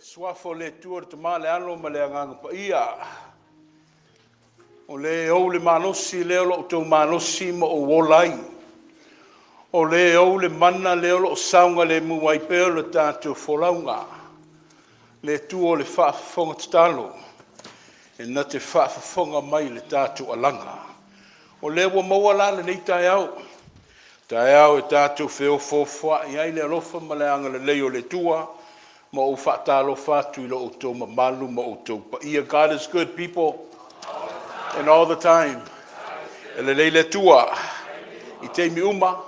Suafa o le Atua le Tama le Alo ma le Agaga Paia. O le ou le malosi lea o lo outou malosi ma ou ola ai. O le ou le mana lea o lo o saogalemu ai pea le tatou folauga. Le Atua o le faafofoga tatalo, e na te faafofoga mai i le tatou alaga. O lea ua maua la lenei taeao, taeao e tatou feofoofoai ai le alofa ma le agalelei o le Atua, ma ou faatalofa atu i lo outou mamalu ma outou paia. God is good, people, and all the time. E lelei le Atua i taimi uma.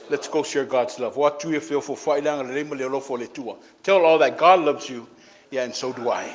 Let's go share God's love. O atu ia feofoofoai le agalelei ma le alofa o le Atua. Tell all that God loves you, yeah, and so do I.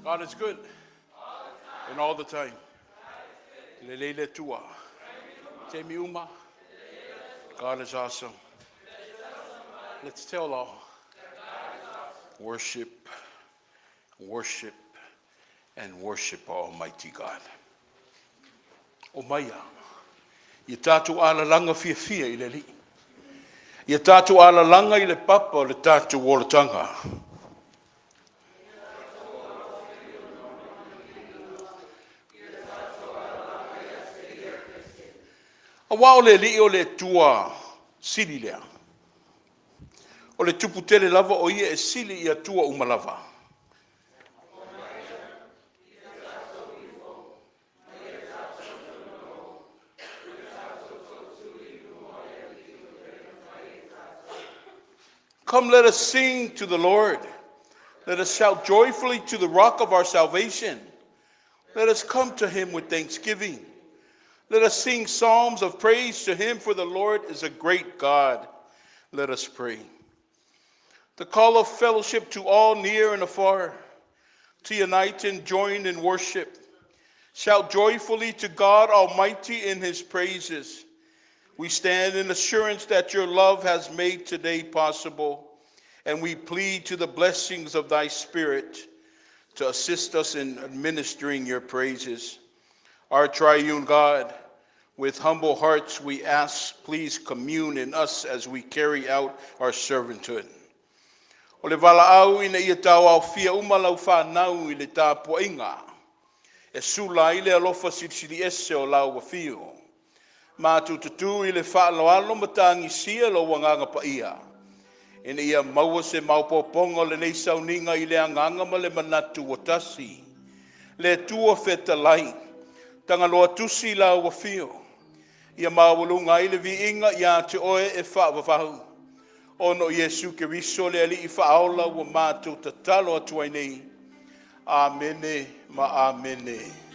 God is good and all the time. Lelei le Atua. Taimi uma. God is awesome. Let's tell all. Worship, worship, and worship Almighty God. O maia, ia tatou alalaga fiafia i le Alii. Ia tatou alalaga i le papa o le tatou olataga. Aua o le Alii o le Atua sili lea. O le tupu tele lava o ia e sili i Atua uma lava. Come, let us sing to the Lord. Let us shout joyfully to the rock of our salvation. Let us come to him with thanksgiving. Let us sing psalms of praise to him, for the Lord is a great God. Let us pray. The call of fellowship to all near and afar, to unite and join in worship. Shout joyfully to God Almighty in his praises. We stand in assurance that your love has made today possible, and we plead to the blessings of thy Spirit to assist us in administering your praises. Our triune God, with humble hearts we ask, please commune in us as we carry out our servanthood. O le valaau ina ia tauaofia uma lau fanau i le tapuaiga, e sula ai le alofa silisili ese o lau afio. Matou tutū i le faaaloalo ma tagisia lou agaga paia. Ina ia maua se maopoopoga o lenei sauniga i le agaga ma le manatu ua tasi. Le Atua fetalai, Tagaloa tusi la ua afio, ia maualuga ai le viiga ia te Oe e faavavau, ona o Iesu Keriso le Alii Faaola ua matou tatalo atu ai nei. Amene ma Amene.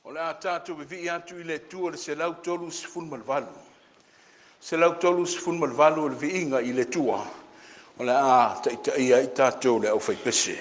O le a tatou vivii atu i le Atua i le 138, 138 o le Viiga i le Atua o le a taitaia ai tatou e le aufaipese.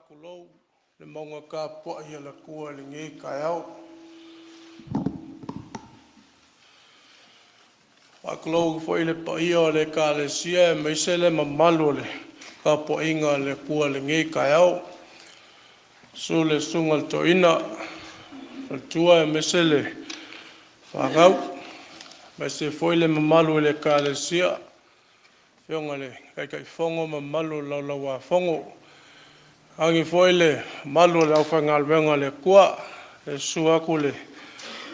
Faatulou i le mauga tapuai a le Atua i lenei taeao. E faatulou atu foi i le paia o le Ekalesia aemaise le mamalu o le tapuaiga a le Atua i lenei taeao. Susu le Susuga i le Toeaina, faletua aemaise le fanau, aemaise foi le mamalu o le Ekalesia, afioga i le Taitaifono ma le mamalu o le Laulau-a-Fono. Vaeane foi le mamalu o le aufaigaluega a le Atua, susu atu le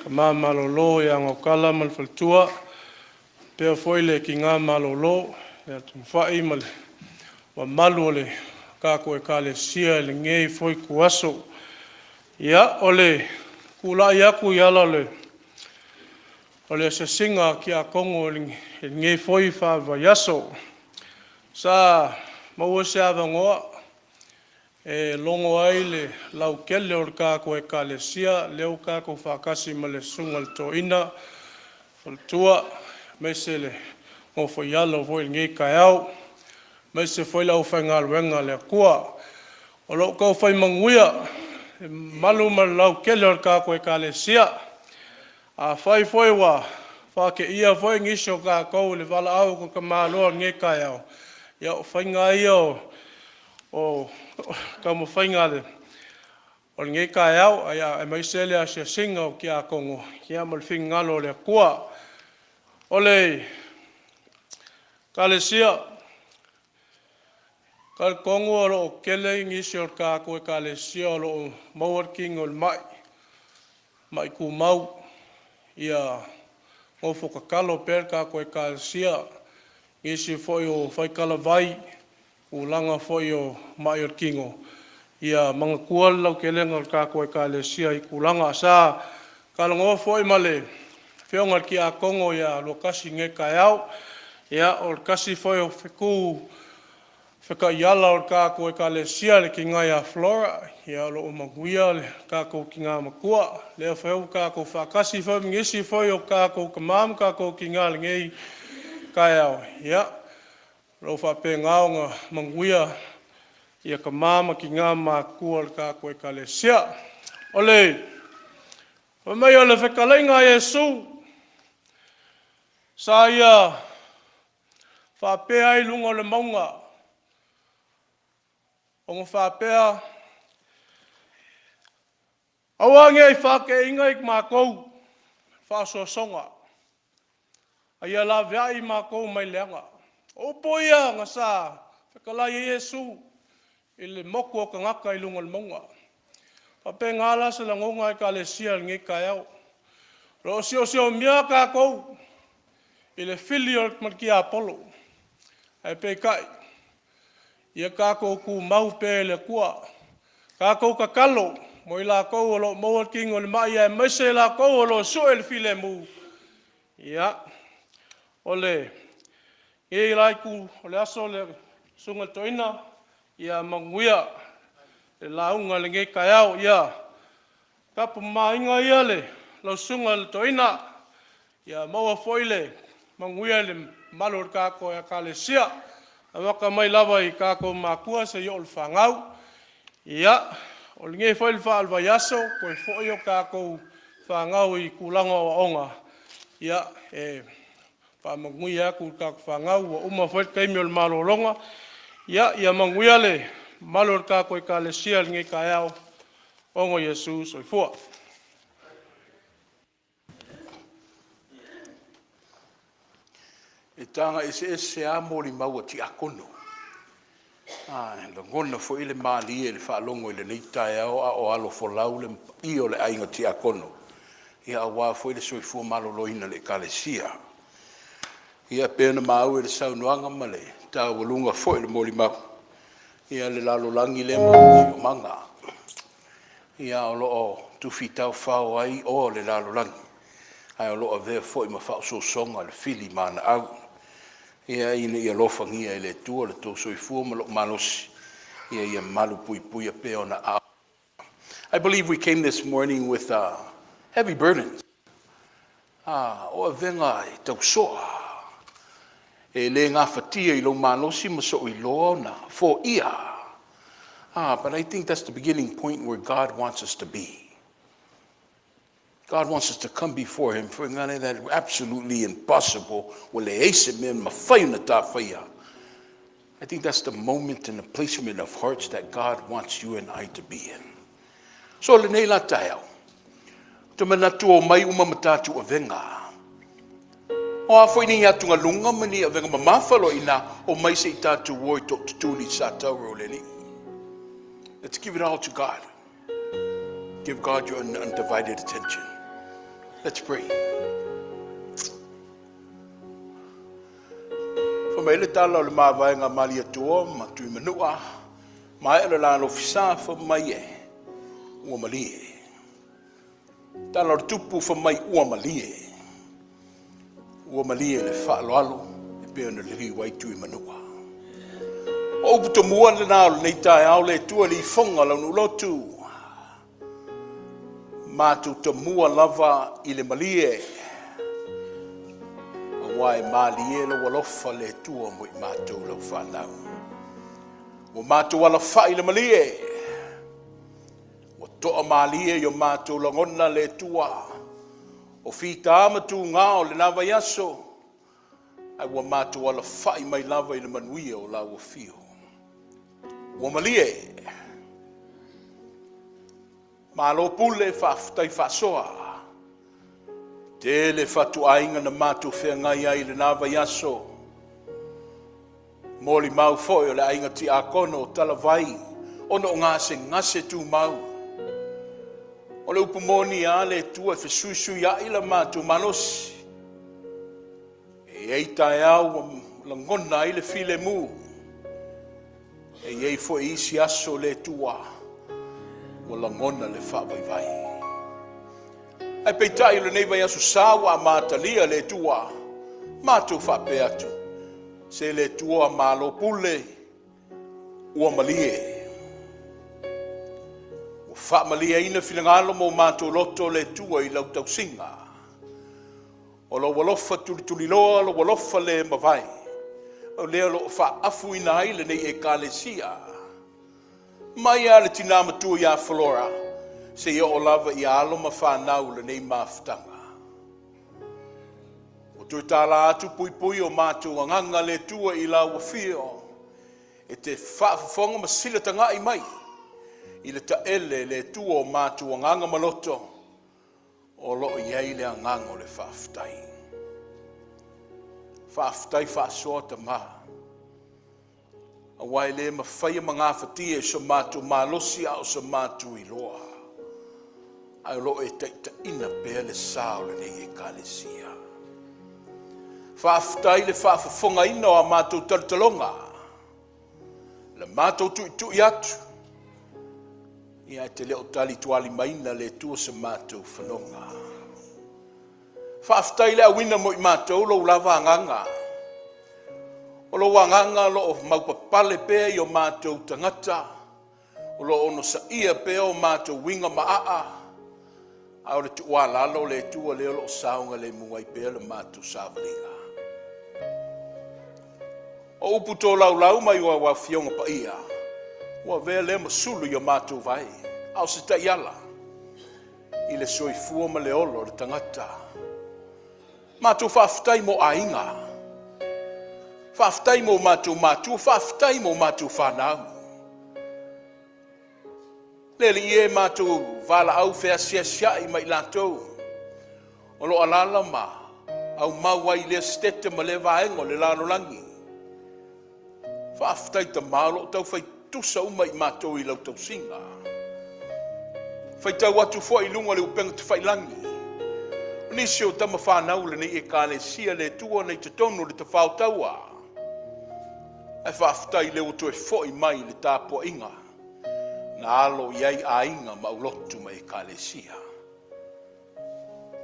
Tama Malolo ia Gautala ma le faletua, faapea foi le Tina Malolo ia Tuifai ma le mamalu o le tatou Ekalesia i lenei foi ituaso. Ia, o le tulai atu i ala o le asiasiga a Tiakono i lenei foi vaiaso, sa maua se avanoa e logo ai le lautele o le tatou Ekalesia, lea ua tatou faatasi ma le Susuga i le Toeaina, faletua, aemaise le nofoaialo foi i lenei taeao, aemaise foi le aufaigaluega a le Atua. O lo o taufai manuia le mamalu ma le lautele o le tatou Ekalesia. Afai foi ua faateia foi nisi o tatou i le valaau a tamaloa i lenei taeao, ia o faiga lava ia o taumafaiga o lenei taeao, aemaise le asiasiga o Tiakono ma le finagalo o le Atua. O le Ekalesia, e talitonu o lo o tele nisi o tatou Ekalesia o lo o maua le tino i le mai, mai tumau. Ia nofo tatalo pea le tatou Ekalesia i nisi foi o faitalavai i tulaga foi o mai o le tino, ia manatua le lautelega o le tatou Ekalesia i tulaga. Sa talanoa foi ma le afioga i le Tiakono ia Luatasi i lenei taeao, ia o le tasi foi o fetu taiala o le tatou Ekalesia le tina ia Flora, o lo o manuia le tatou tina matua. Lea foi ua tatou faatasi foi ma nisi foi o tatou tama ma tatou tina i lenei taeao, ia, o lo o faapena ona manuia tama ma tina matutua o le tatou Ekalesia. Fai mai o le fetalaiga a Iesu sa ia faapea ai i luga o le mauga, ona faapea, “Aua ne i faateaina i matou faaosoosoga, a ia laveai i matou mai le leaga.” O upu ia na sa fetalai ai Iesu i le motu o tagata i luga o le mauga. E faapena la se lagona Ekalesia i lenei taeao, o lo o siosiomia tatou i le fili ma le tiapolo, ae peitai, ia tatou tumau pea i le Atua. Tatou tatalo mo i latou o lo o maua le tino i le mai aemaise i latou o lo o sue le filemu. Ia, o lenei la itu o le aso lau Susuga i le Toeaina, ia manuia le lauga i lenei taeao. Ia tapu mamaina ia lau Susuga i le Toeaina, ia maua foi le manuia i le mamalu o le tatou Ekalesia, amata mai lava i tatou matua seia oo i le fanau. Ia, o lenei foi vaiaso toe foi a tatou fanau i tulaga o aoaoga, ia e faamanuia atu i tatou fanau. Ua uma foi le taimi o le malologa, ia manuia le mamalu o le tatou Ekalesia i lenei taeao. Ono Iesu. Soifua. E taga eseese lava molimau a tiakono. E lagona foi le malie i le faalogo i lenei taeao a o alo folau le paia o le aiga tiakono aua foi le soifua maloloina i le Ekalesia. Ia e pei ona maua i le saunoaga ma le taualuga foi o le molimau, ia le lalolagi lea ma lona siosiomaga, o lo o tufi taofao ai oa o le lalolagi, ae o lo o avea foi ma faaosoosoga le fili ma ana au. Ia ina ia alofagia e le Atua lo outou soifua ma lou malosi, ina ia malupuipuia pea i ona aao. I believe we came this morning with heavy burdens. O avega e tausoa, e le gafatia i lou malosi ma sou iloa ona foia. Ah, but I think that's the beginning point where God wants us to be. God wants us to come before Him for that absolutely impossible. Ua leai se mea mafai ona tafaia. I think that's the moment and the placement of hearts that God wants you and I to be in. So lenei la taeao, ou te manatu omai uma ma tatou avega. O a foi ni atugaluga ma ni avega mamafa o lo o i ina, omai se i tatou o i tootutuli i satauro o le Alii. Let's give it all to God. Give God your undivided attention. Let's pray. Fai mai le tala o le mavaega a Malietoa ma Tuimanua, maea le la alofisa, fai mai e, ua malie. Tala o le tupu fai mai ua malie. Ua malie le faaaloalo e pei ona liliu ai Tuimanua. O upu tomua lena o lenei taeao le Atua i le ifoga o lau nuulotu. Matou tamua lava i le malie, aua e malie lou alofa le Atua mo i matou lau fanau. Ua matou alafai i le malie, ua toa malie i o matou lagona le Atua, o fita ma tuga o lena vaiaso, ae ua matou alafai mai lava i le manuia o lau afio. Ua malie. Malo pule, faafetai faasoa. Tele fatuaiga na matou feagai ai i lena vaiaso. Molimau foi o le aiga tiakono o Talavai ona o gasegase tumau. O le upu moni lava le Atua e fesuisuiai la matou malosi. E i ai taeao ua lagona ai le filemu. E i ai foi isi aso le Atua ua lagona le faavaivai. Ae peitai o lenei vaiaso sa ua amatalia le Atua, matou faapea atu, se le Atua malo pule, ua malie. Ua faamalieina finagalo ma o matou loto le Atua i lau tausiga. O lou alofa tulituliloa, lou alofa le mavae, o lea o lo o faaafuina ai lenei Ekalesia. Mai lava le tina matua ia Flora, seia oo lava i alo ma fanau o lenei mafutaga. Ua toe tala atu puipui o matou agaga le Atua i lau afio, e te faafofoga ma silatagai mai i le taele le Atua o matou agaga ma loto, o lo o i ai le agaga o le faafetai. Faafetai faasoa Tama, aua e le mafaia ma gafatia i so matou malosi a o so matou iloa, ae o lo o e taitaiina pea le sa o lenei Ekalesia. Faafetai le faafofogaina o a matou talotaloga, le matou tuitui atu, ia e te le o talitualimaina le Atua se matou fanoga. Faafetai le auina mo i matou lou lava agaga. O lou agaga o lo o maupapale pea i o matou tagata, o lo o onosaia pea o matou uiga ma aa, a o le tuualalo le Atua lea o lo o saogalemu ai pea le matou savaliga. O upu tolaulau mai o au afioga paia, ua avea lea ma sulu i o matou vae, a o se taiala i le soifua ma le ola o le tagata. Matou faafetai mo aiga, faafetai mo matou matua, faafetai mo matou fanau. Le Alii e, matou valaau feasiasiai ma i latou o lo o alaala ma aumau ai i lea setete ma lea vaega o le lalolagi. Faafetai Tama o lo o taufai tusa uma i matou i lau tausiga. Faitau atu foi i luga o le upega tafailagi, o nisi o tama fanau o lenei Ekalesia le Atua nei totonu o le tafao taua. Ae faafetai lea ua toe foi mai i le tapuaiga na alo i ai aiga ma aulotu ma Ekalesia.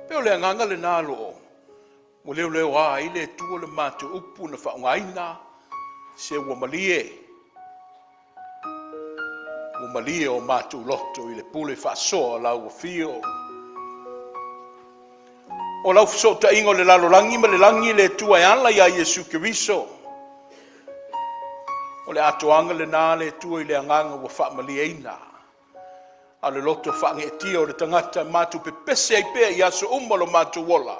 Pei o le agaga lena lo o ua leoleoa ai le Atua le matou upu na faaaogaina, se ua malie, ua malie o matou loto i le pule faasoa o lau afio. O lau fesootaiga o le lalolagi ma le lagi le Atua e ala iā Iesu Keriso. O le atoaga lena le Atua i le agaga ua faamalieina. A o le loto faageetia o le tagata matou pepese ai pea i aso uma lo matou ola.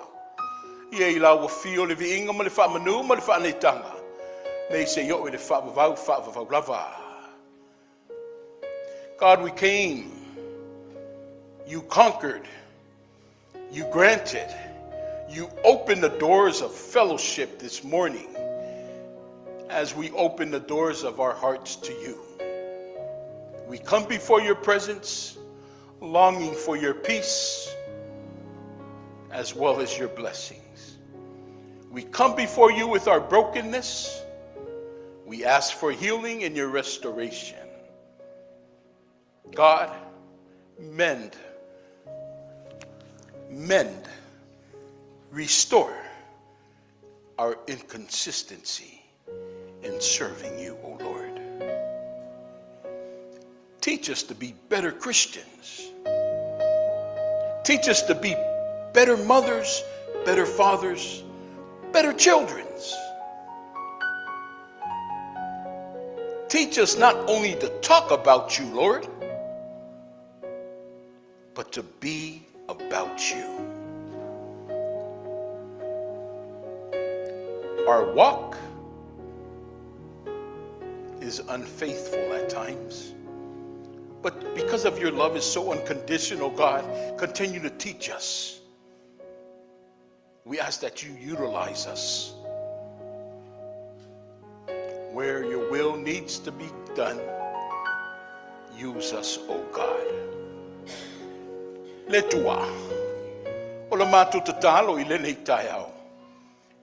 Ia i lau afio le viiga ma le faamanu ma le faaneetaga, nei se i oo i le faavavau, faavavau lava. God, we came, you conquered, you granted, you opened the doors of fellowship this morning as we open the doors of our hearts to you. We come before your presence longing for your peace as well as your blessings. We come before you with our brokenness. We ask for healing and your restoration. God, mend, mend, restore our inconsistency in serving you, O Lord. Teach us to be better Christians. Teach us to be better mothers, better fathers, better children. Teach us not only to talk about you, Lord, but to be about you. Our walk is unfaithful at times. But because of your love is so unconditional, God, continue to teach us. We ask that you utilize us where your will needs to be done. Use us, O God. Le Atua, o le matou tatalo i lenei taeao,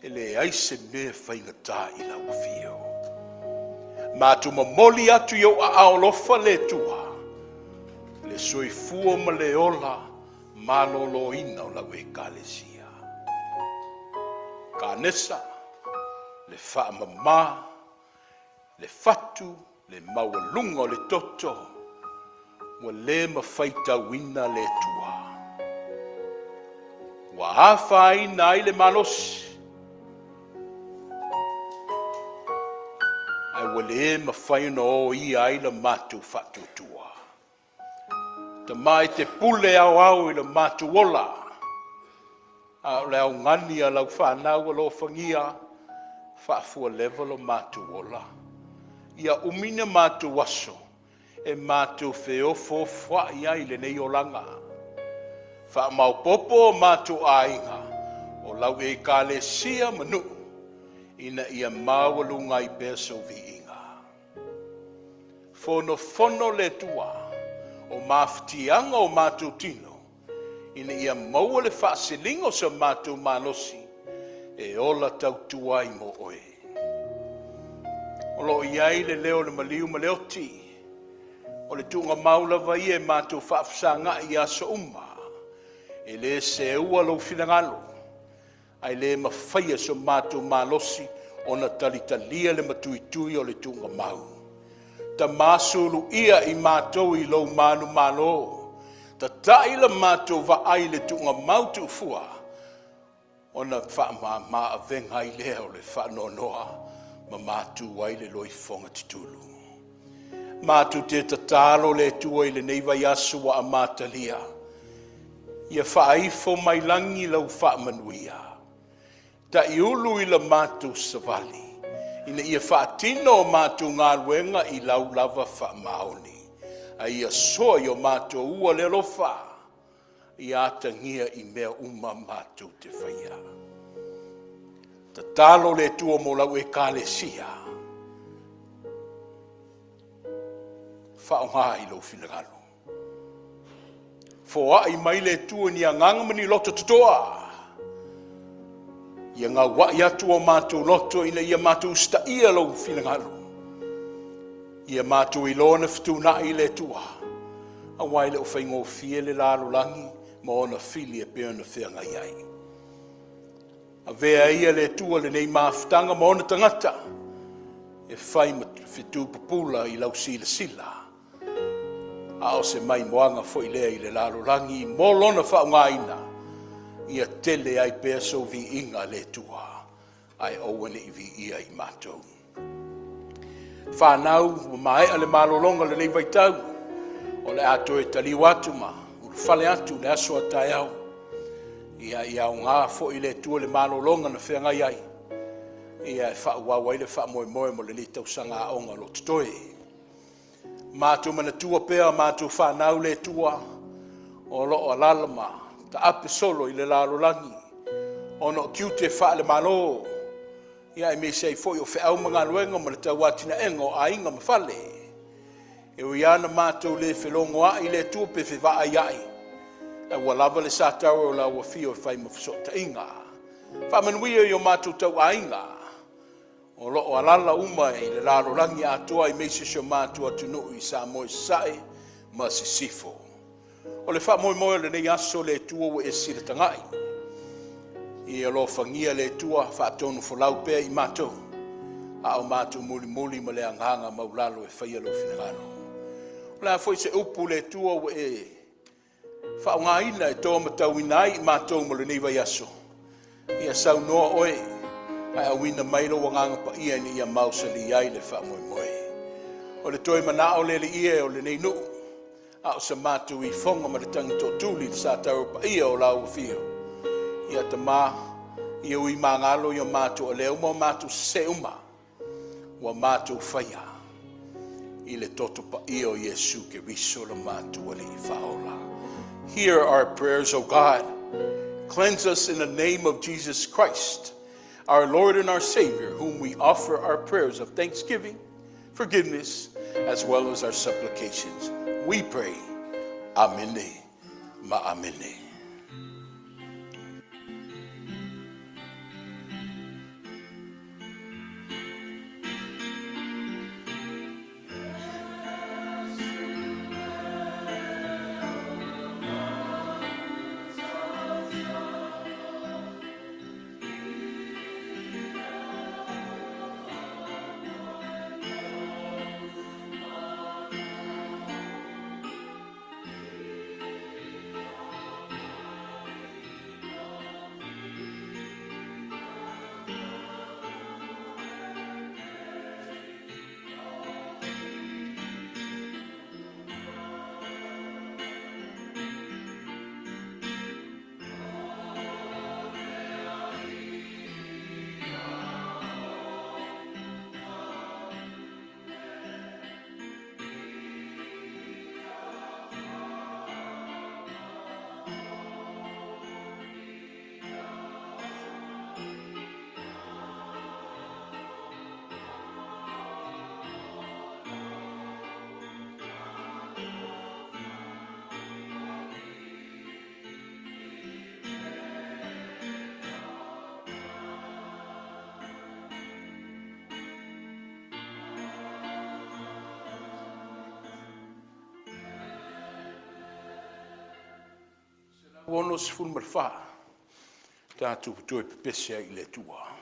e leai se mea faigata i lau afio. Matou momoli atu i ou aao alofa le Atua, le soifua ma le ola maloloina o lau ekalesia. Kanesa, le faamama, le fatu, le maualuga o le toto, ua le mafaitauina le Atua. Ua afaina ai le malosi, ae ua le mafai ona oia ai le matou faatuatua. Tama e te pule aoao i le matou ola, a o le augani a lau fanau alofagia, faafualeva lo matou ola. Ia umi na matou aso, e matou feofoofoai ai lenei olaga. Faamaopopo o matou aiga, o lau ekalesia ma nuu, ina ia maualuga ai pea sou viiga. Fono fono le Atua, o mafatiaga o matou tino, ina ia maua le faasiliga o so matou malosi, e ola tautua ai mo oe. O lo o i ai le leo o le maliu ma le oti, o le tuugamau lava ia e matou faafesagai i aso uma, e le seua lou finagalo, ae le mafaia so matou malosi ona talitalia le matuitui o le tuugamau. Tama suluia i matou i lou manumalo, tata'i la matou vaai i le tuugamau tuufua, ona faamama avega ai lea o le faanoanoa ma matu ai le loifofoga tutulu. Matou te tatalo le Atua i lenei vaiaso ua amatalia, ia faaifo mai lagi lau faamanuia, ta'iulu i la matou savali, ina ia faatino o matou galuega i lau lava faamaoni. A ia soa i o matou ua le alofa, ia atagia i mea uma matou te faia. Tatalo le Atua mo lau ekalesia, faaaoga i lou finagalo. Foai mai le Atua ni agaga ma ni loto totoa, ia gauai atu o matou loto ina ia matou usitaia lou finagalo. Ia matou iloa na fetuunai le Atua, aua e le o faigofie le lalolagi ma ona fili e pei ona feagai ai. Avea ia le Atua lenei mafutaga ma ona tagata, e fai ma fetu pupula i lau silasila, a o se maimoaga foi lea i le lalolagi mo lona faaaogaina, ia tele ai pea sou viiga le Atua, ae aua ne i viia i matou. Fanau ua maea le malologa o lenei vaitau, o le a toe taliu atu ma ulufale atu i le aso a taeao. Ia aoga foi le Atua i le malologa na feagai ai, ia e faaauau ai le faamoemoe mo lenei tausaga aoga o lo o totoe. Matou manatua pea a matou fanau le Atua o lo o alaala ma taape solo i le lalolagi ona o tiute faale-Malo, ia aemaise ai foi o feau ma galuega ma le tauatinaega o aiga ma fale. E ui lava ina matou le felogoai le Atua pe fevaaiai, ae ua lava le sataua o lau afio e fai ma fesootaiga. Faamanuia i o matou tauaiga o lo o alaala uma i le lalolagi atoa aemaise si o matou atunuu i Samoa i Sasae ma Sisifo. O le faamoemoe o lenei aso le Atua ua e silatagai, ia alofagia le Atua faatonufolau pea i matou, a o matou mulimuli ma le agaga maualalo e faia Lou finagalo. O le a foi se upu le Atua ua e faaaogaina e toamatauina ai i matou mo lenei vaiaso, ia saunoa Oe ae auina mai Lou Agaga Paia ina ia mausali ai le faamoemoe. O le toe manao le Alii e o lenei nuu, a o se matou ifoga ma le tagitoatuli i le sataua paia o lau Afio, ia Tama, ia ui magalo i o matou alea uma ma matou sese uma ua matou faia, i le toto paia o Iesu Keriso lo matou Alii Faaola. Hear our prayers, O God. Cleanse us in the name of Jesus Christ, our Lord and our Savior, whom we offer our prayers of thanksgiving, forgiveness, as well as our supplications. We pray. Amene. Ma amene. 164, tatou toe pepese ai i le Atua.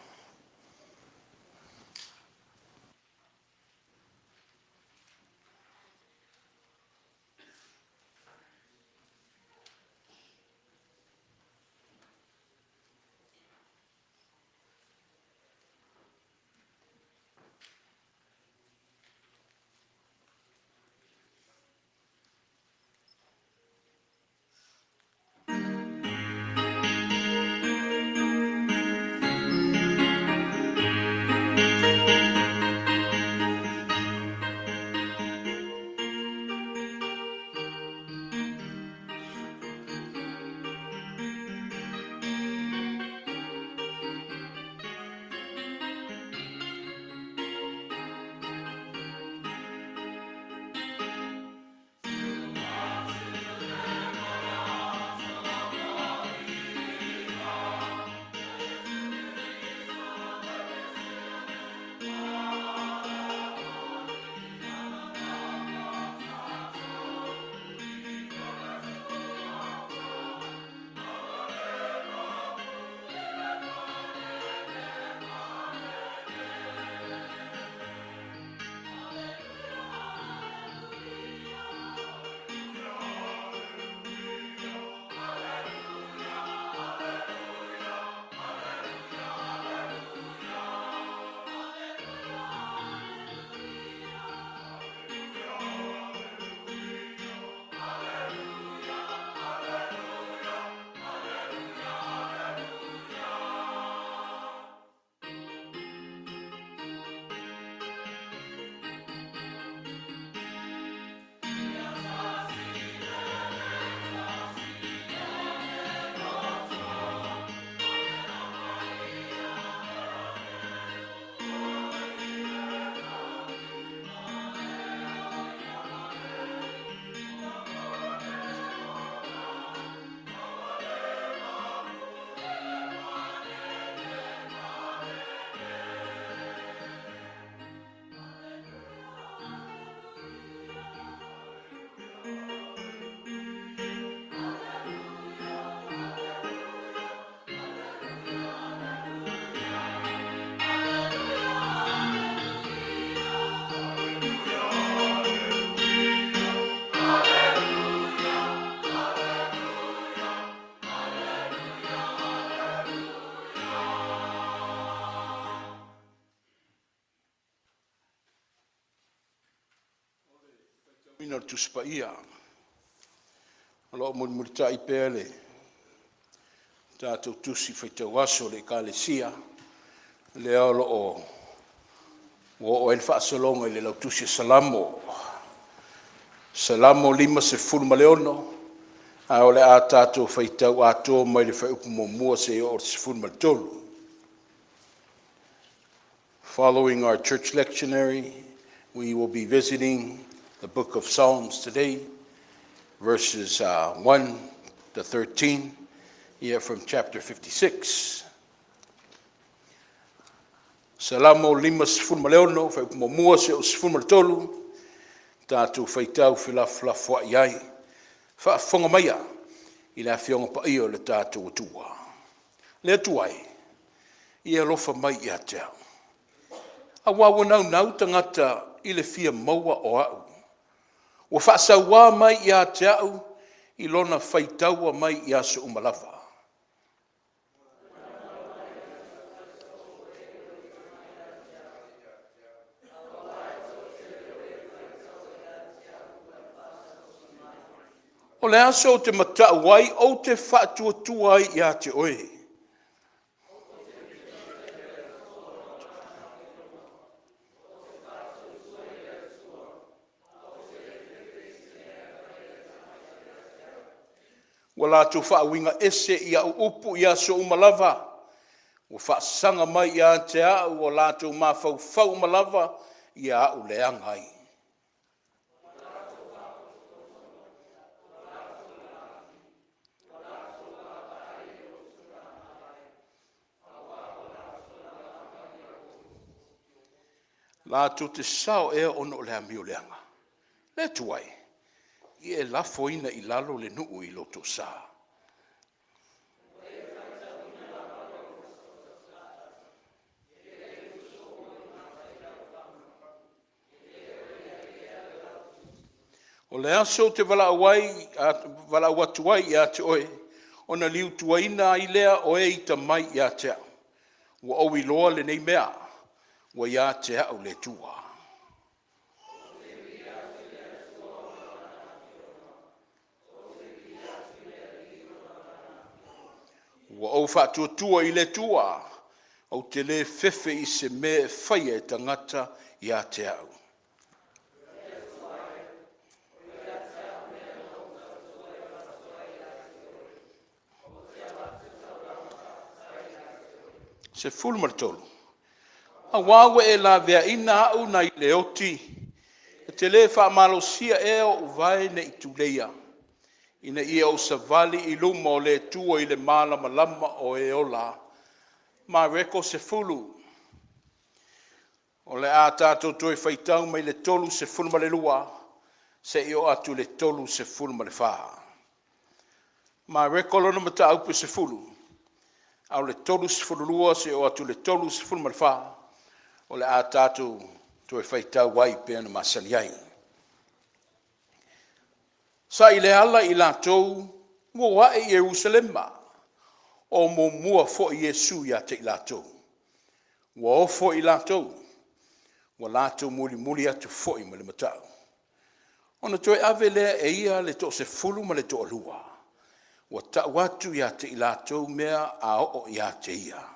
Ina o le Tusi Paia o lo o mulimulitai pea le tatou Tusi Faitau Aso a le Ekalesia, lea o lo o ua oo i ai le faasologa i le Lautusi o Salamo. Salamo 56, ae o le a tatou faitau atoa mai le fuaiupu 1 seia oo i le 13. Following our church lectionary, we will be visiting the book of Psalms today, verses 1 to 13, yeah, from chapter 56. Salamo 56, fuaiupu 1 seia oo i le 13, tatou faitau felafolafoai ai. Faafofoga maia i le Afioga Paia o le tatou Atua. Le Atua e, ia e alofa mai ia te au, aua ua naunau tagata i le fia maua o au. Ua faasaua mai ia te au i lona faitaua mai i aso uma lava. O le aso ou te matau ai ou te faatuatua ai ia te Oe. Ua latou faauiga ese i au upu i aso uma lava, ua faasaga mai ia te au o latou mafaufau uma lava ia au leaga ai. Latou te sao ea ona o le amio leaga? Le Atua e, ia e lafoina i lalo le nuu i lou toasa. O le aso ou te valaau ai, valaau atu ai ia te oe, ona liutuaina ai lea o e ita mai ia te au. Ua ou iloa lenei mea, ua ia te au le Atua. Ua ou faatuatua i le Atua, ou te le fefe i se mea e faia e tagata ia te au. 13. Aua ua e laveaina au nai le oti, e te le faamalosia ea o'u vae nei tuleia, ina ia ou savali i luma o le Atua i le malamalama o e ola. Mareko 10. O le a tatou toe faitau mai le 32 seia oo atu i le 34. Mareko lona mataupu e 10, a o le 32 seia oo atu i le 34, o le a tatou toe faitau ai pei ona masani ai. Sa i le ala i latou ua o ae i Yerusalema, o muamua foi Iesu ia te i latou, ua ofo i latou, ua latou mulimuli atu foi ma le matau. Ona toe ave lea e ia le toasefulu ma le toalua, ua tau atu ia te i latou mea a oo ia te ia.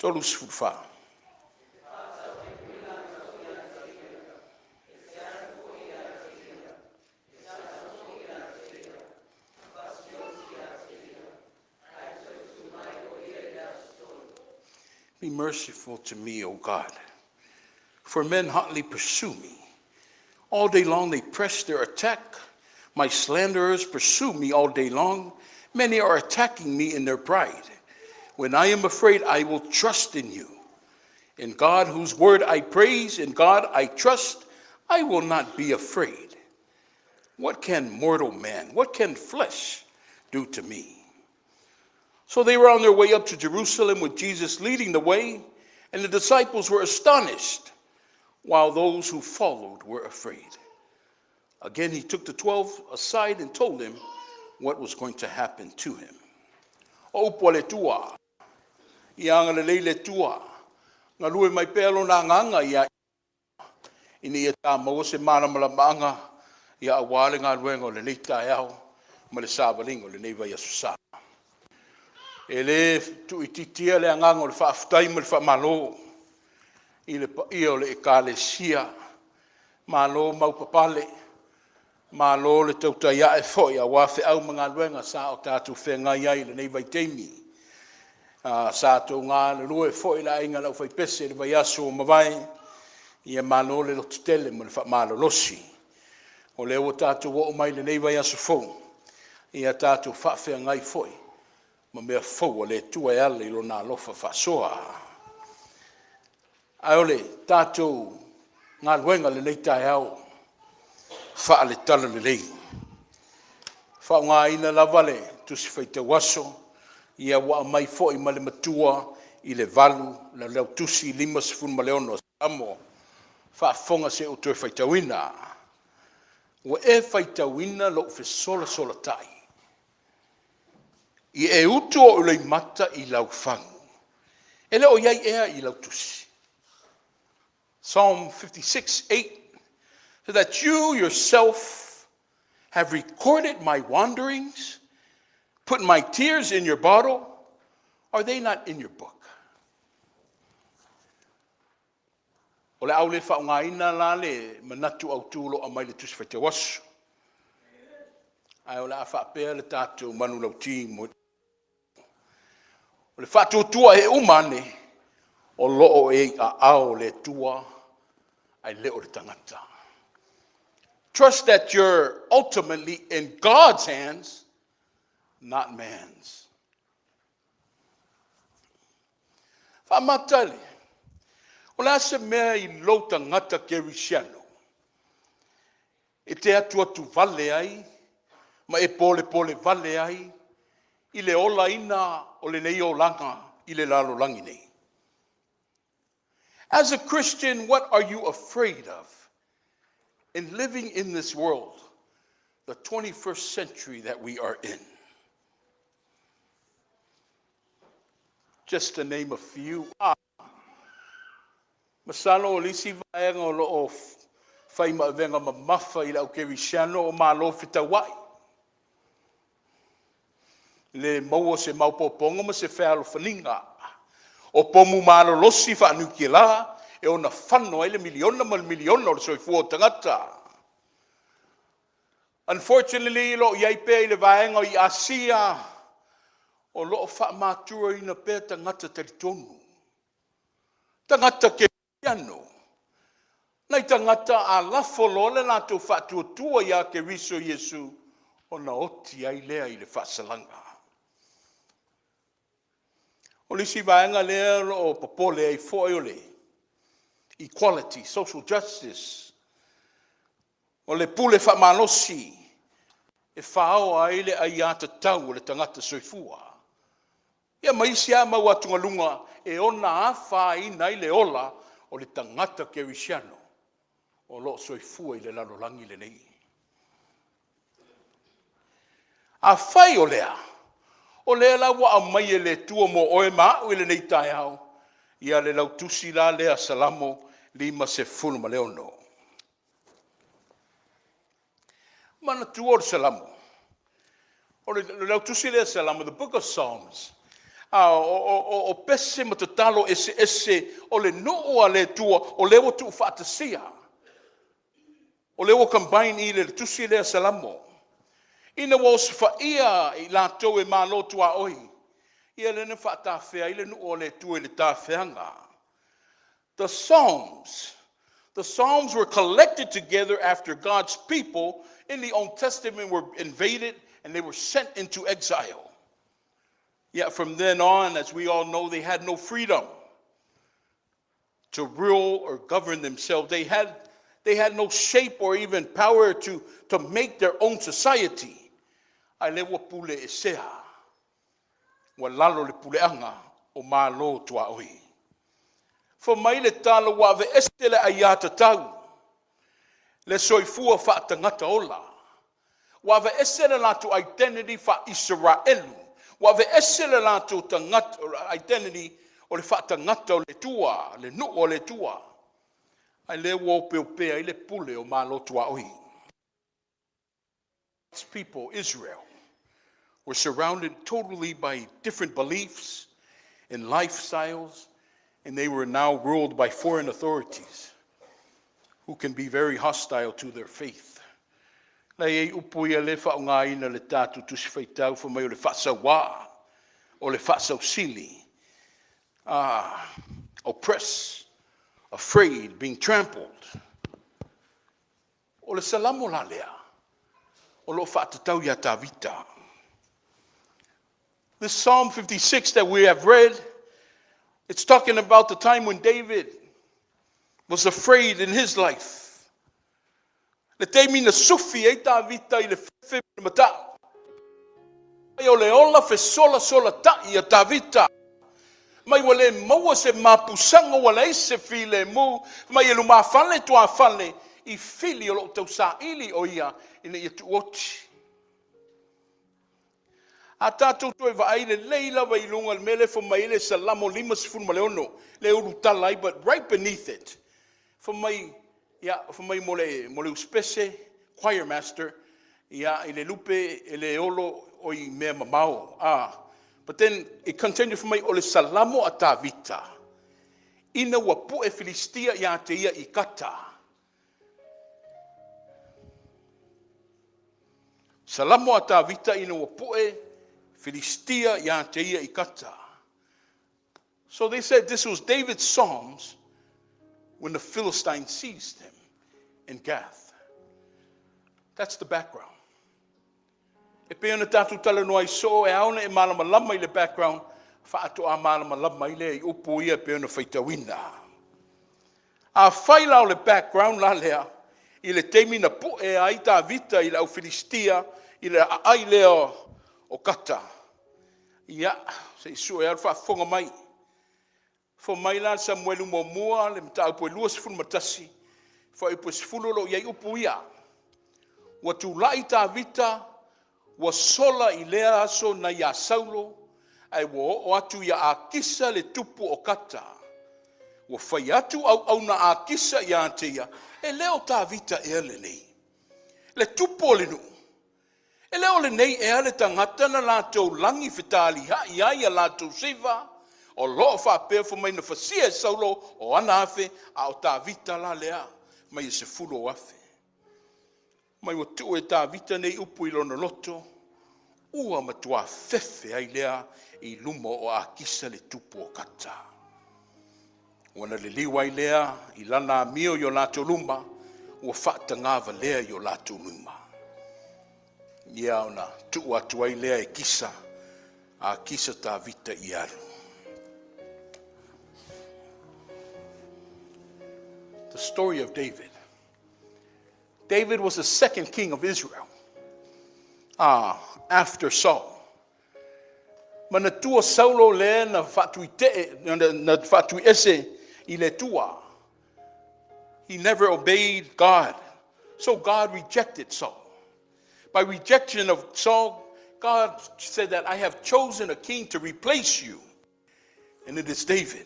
34. Be merciful to me, O God, for men hotly pursue me. All day long they press their attack. My slanderers pursue me all day long. Many are attacking me in their pride. When I am afraid, I will trust in you. In God, whose word I praise, in God I trust, I will not be afraid. What can mortal man, what can flesh do to me? So they were on their way up to Jerusalem with Jesus leading the way. And the disciples were astonished, while those who followed were afraid. Again, he took the 12 aside and told them what was going to happen to him. O upu a le Atua, ia agalelei le Atua, galue mai pea lona agaga ia ina ia tāmaua se malamalamaaga ia aua le galuega o lenei taeao ma le savaliga o lenei vaiaso sa. E le tuuitiitia le agaga o le faafetai ma le faamalo i le paia o le Ekalesia, malo maupapale, malo le tautai a'e foi aua feau ma galuega sa o tatou feagai ai i lenei vaitaimi. Sa outou galulue foi le aiga o le aufaipese i le vaiaso ua mavae, ia malo le lototele ma le faamalolosi. O lea ua tatou oo mai i lenei vaiaso fou, ia tatou faafeagai foi ma mea fou a le Atua e ala i Lona alofa faasoa. Ae o le tatou galuega i lenei taeao faale-Talalelei, faaaogaina lava le Tusi Faitau Aso ia ua aumai foi ma le matua i le 8 le Lautusi 56 a Samoa. Faafofoga se i ou toe faitauina. Ua e faitauina lou fesolasolatai, ia e utu ou loimata i laufagu, e le o i ai ea i lau tusi? Psalm 56:8, so that you yourself have recorded my wanderings, put my tears in your bottle, are they not in your book? O le a ou le faaaogaina la le manatu autu o lo o aumai i le Tusi Faitau Aso, ae o le a faapea le tatou manulauti mo o le faatuatua e uma ane o lo o e i aao o le Atua ae le o le tagata. Trust that you're ultimately in God's hands, not man's. Faamata le, o le a se mea i lou tagata kerisiano e te atuatu vale ai ma e polepole vale ai i le olaina o lenei olaga i le lalolagi nei? As a Christian, what are you afraid of in living in this world, the 21st century that we are in? Just to name a few. Masalo o le isi vaega o lo o fai ma avega mamafa i le au kerisiano o malo fetauai. Le maua se maopoopoga ma se fealofaniga. O pomu malolosi faaniukielā e ona fano ai le miliona ma le miliona o le soifua o tagata. Unfortunately, o lo o i ai pea i le vaega i Asia, o lo o faamaturaina pea tagata talitonu. Tagata kerisiano. Nai tagata a lafo loa le latou faatuatua ia Keriso Iesu, ona oti ai lea i le faasalaga. O le isi vaega lea o lo o popole ai foi o le equality, social justice, o le pule faamalosi e faoa ai le aiatatau o le tagata soifua. Ia ma isi lava mau atugaluga e ona afaina ai le ola o le tagata kerisiano o lo o soifua i le lalolagi lenei. Afai o lea, o lea la ua aumai e le Atua mo oe ma au i lenei taeao, ia le lautusi la lea Salamo 56. Manatua o le Salamo, o le lautusi lea Salamo, the book of Psalms, o pese ma tatalo eseese o le nuu a le Atua o lea ua tuufaatasia. O lea ua combine i le tusi lea Salamo. Ina ua osofaia i latou e malo tuaoi, ia lea na faatafea ai le nuu o le Atua i le tafeaga. The Psalms were collected together after God's people in the Old Testament were invaded and they were sent into exile. Yet from then on, as we all know, they had no freedom to rule or govern themselves. They had no shape or even power to make their own society. Ae le ua pule e sea. Ua lalo le puleaga o malo tuaoi. Fai mai le tala ua aveese le aiatatau, le soifua faatagata ola. Ua aveese le latou identity faa-Isaraelu. Ua aveese le latou tagata, identity o le faatagata o le Atua, le nuu o le Atua. Ae lea ua opeopea ai le pule o Malo tuaoi. People, Israel, were surrounded totally by different beliefs and lifestyles, and they were now ruled by foreign authorities who can be very hostile to their faith. La i ai upu ia le faaaogaina le tatou tusi faitau fai mai o le faasauā, o le faasausili, oppressed, afraid, being trampled. O le Salamo la lea, o lo o faatatau ia Tavita. This Psalm 56 that we have read, it's talking about the time when David was afraid in his life. Le taimi na sufi ai Tavita i le fefe ma le matau. Mai o le ola fesolasolata'i a Tavita. Mai ua le maua se mapusaga ua leai se filemu. Mai e lumafale tuafale i fili o lo o tausaili o ia ina ia tuuoti. A tatou toe vaai lelei lava i luga o le mea lea fai mai ai le Salamo 56 le ulutala ai, but right beneath it, fai mai, ia, fai mai mo le uspese, choir master, ia, i le lupe e le olo o i mea mamao. Ah, but then it continued fai mai o le Salamo a Tavita, ina ua pu'e Filistia ia te ia i Kata. Salamo a Tavita ina ua pu'e Filistia ia te ia i Kata. So they said this was David's Psalms when the Philistines seized him in Gath. That's the background. E pei ona tatou talanoa ai so e ao ona e malamalama i le background faatoa malamalama ai lea i upu ia e pei ona faitauina. A fai la o le background la lea, i le taimi na pu'e ai Tavita i le au Filistia, i le aai lea o Kata. Ia, se i sue le faafofoga mai. Fai mai la Samuelu muamua, le mataupu e 21, fuaiupu e 10 o lo o i ai upu ia. Ua tulai Tavita, ua sola i lea aso nai ia Saulo, ae ua oo atu ia Akisa le tupu o Kata. Ua fai atu auauna Akisa ia te ia, e le o Tavita ea lenei. Le tupu o le nuu. E le o lenei ea le tagata na latou lagi fetalihai ai a latou siva, o lo o faapea fai mai na fasia e Saulo o ana afe, a o Tavita la lea, mai e 10,000 o afe. Mai ua tuu e Tavita nei upu i lona loto, ua matua fefe ai lea i luma o Akisa le tupu o Kata. Ua na liliu ai lea i lana amio i o latou luma, ua faatagava lea i o latou luma. Ia ona tuu atu ai lea e Kisa, a Kisa Tavita i alu. The story of David. David was the second king of Israel after Saul. Manatua Saulo lea na faatuite'e na faatuiese i le Atua. He never obeyed God. So God rejected Saul. By rejection of Saul, God said that I have chosen a king to replace you, and it is David.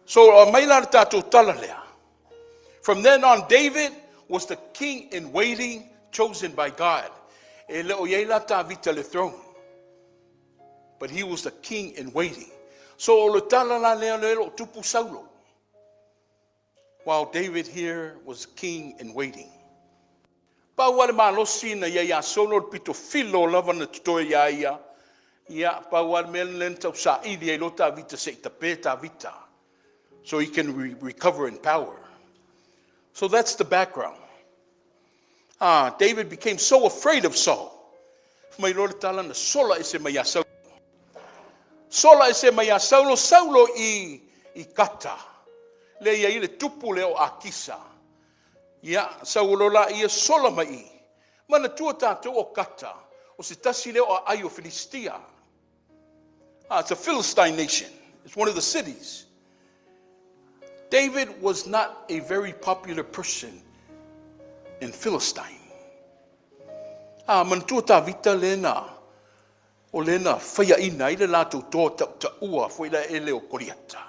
So mai la le tatou tala lea. From then on, David was the king in waiting chosen by God. E le o iai la Tavita le throne. But he was the king in waiting. So o le tala la lea le o tupu Saulo. While David here was king in waiting. Pau le malosi na ia ia Saulo le pito filo lava na totoe ia ia. Ia, pau le mea le tau saili ai lo Tavita se i tape Tavita. So he can recover in power. So that's the background. Ah, David became so afraid of Saul. Mai lo le tala na sola ese mai ia Saulo. Sola ese mai ia Saulo, Saulo i Kata. Le ia i le tupu le o Akisa. Ia, Saulo la ia sola mai i. Manatua tatou o Kata, o se tasi lea o aai o Filistia. Ah, it's a Philistine nation. It's one of the cities. David was not a very popular person in Philistine. A manatua Tavita lea na o lea na faiaina ai le latou toa tautaua foi la ele o Koliata.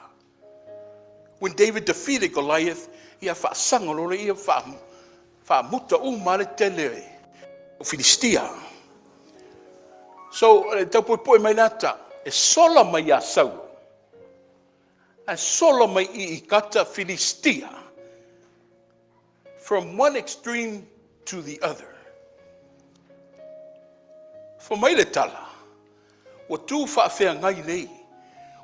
When David defeated Goliath, ia faasaga loa lea ia faamuta uma lava le tele o Filistia. So, e tau puepue mai le ata, e sola mai ia Saulo, ae sola mai i Gata Filistia, from one extreme to the other. Fai mai le tala, ua tu faafeagai nei,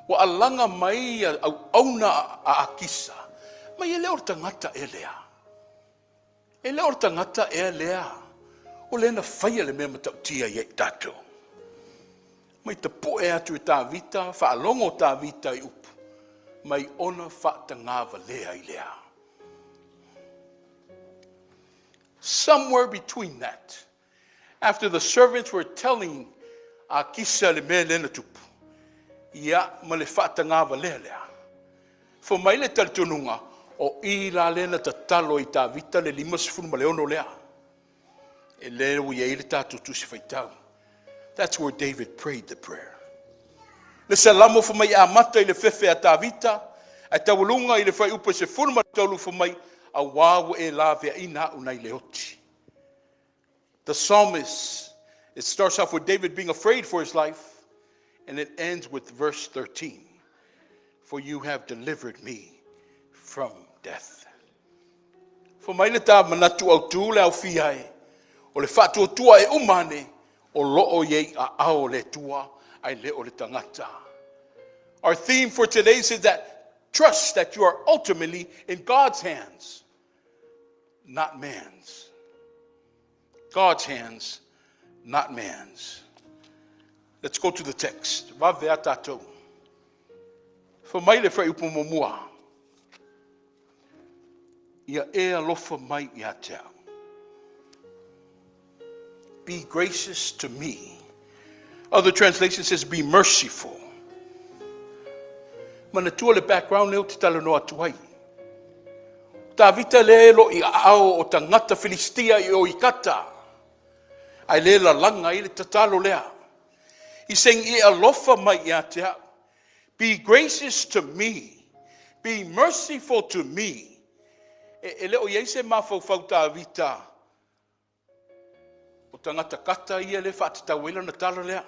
ua alaga mai auauna a Akisa, mai e le o le tagata ea lea. E le o le tagata ea lea, o lea na faia le mea matautia ia i tatou. Mai tapu'e atu e Tavita, faalogo Tavita i upu, mai ona faatagavalea i lea. Somewhere between that, after the servants were telling Akisa le mea lea na tupu, ia ma le faatagavalea lea. Fai mai le talitonuga, o i la lea na tatalo i Tavita le 56 lea. E le ua i ai le tatou tusi faitau. That's where David prayed the prayer. Le Salamo fai mai amata i le fefe a Tavita, ae taualuga i le fuaiupu e 13 fai mai, auā ua e laveaina au nai le oti. The psalmist, it starts off with David being afraid for his life, and it ends with verse 13. For you have delivered me from death. Fai mai le ta manatu autū le aufia e, o le faatuatua e uma ane, o loo i ai aao o le Atua, ae le o le tagata. Our theme for today is that trust that you are ultimately in God's hands, not man's. God's hands, not man's. Let's go to the text. Vave a tatou. Fai mai le fuaiupu muamua. Ia e alofa mai ia te au. Be gracious to me. Other translation says, be merciful. Manatua le background leo te talanoa atu ai. Tavita le lo i ao o tagata Filistia i o i Kata. Ae le lalaga i le tatalo lea. He's saying, e alofa mai ia te au. Be gracious to me. Be merciful to me. E le o iai se mafaufau Tavita o tagata Kata ia le faatatau ai lana tala lea.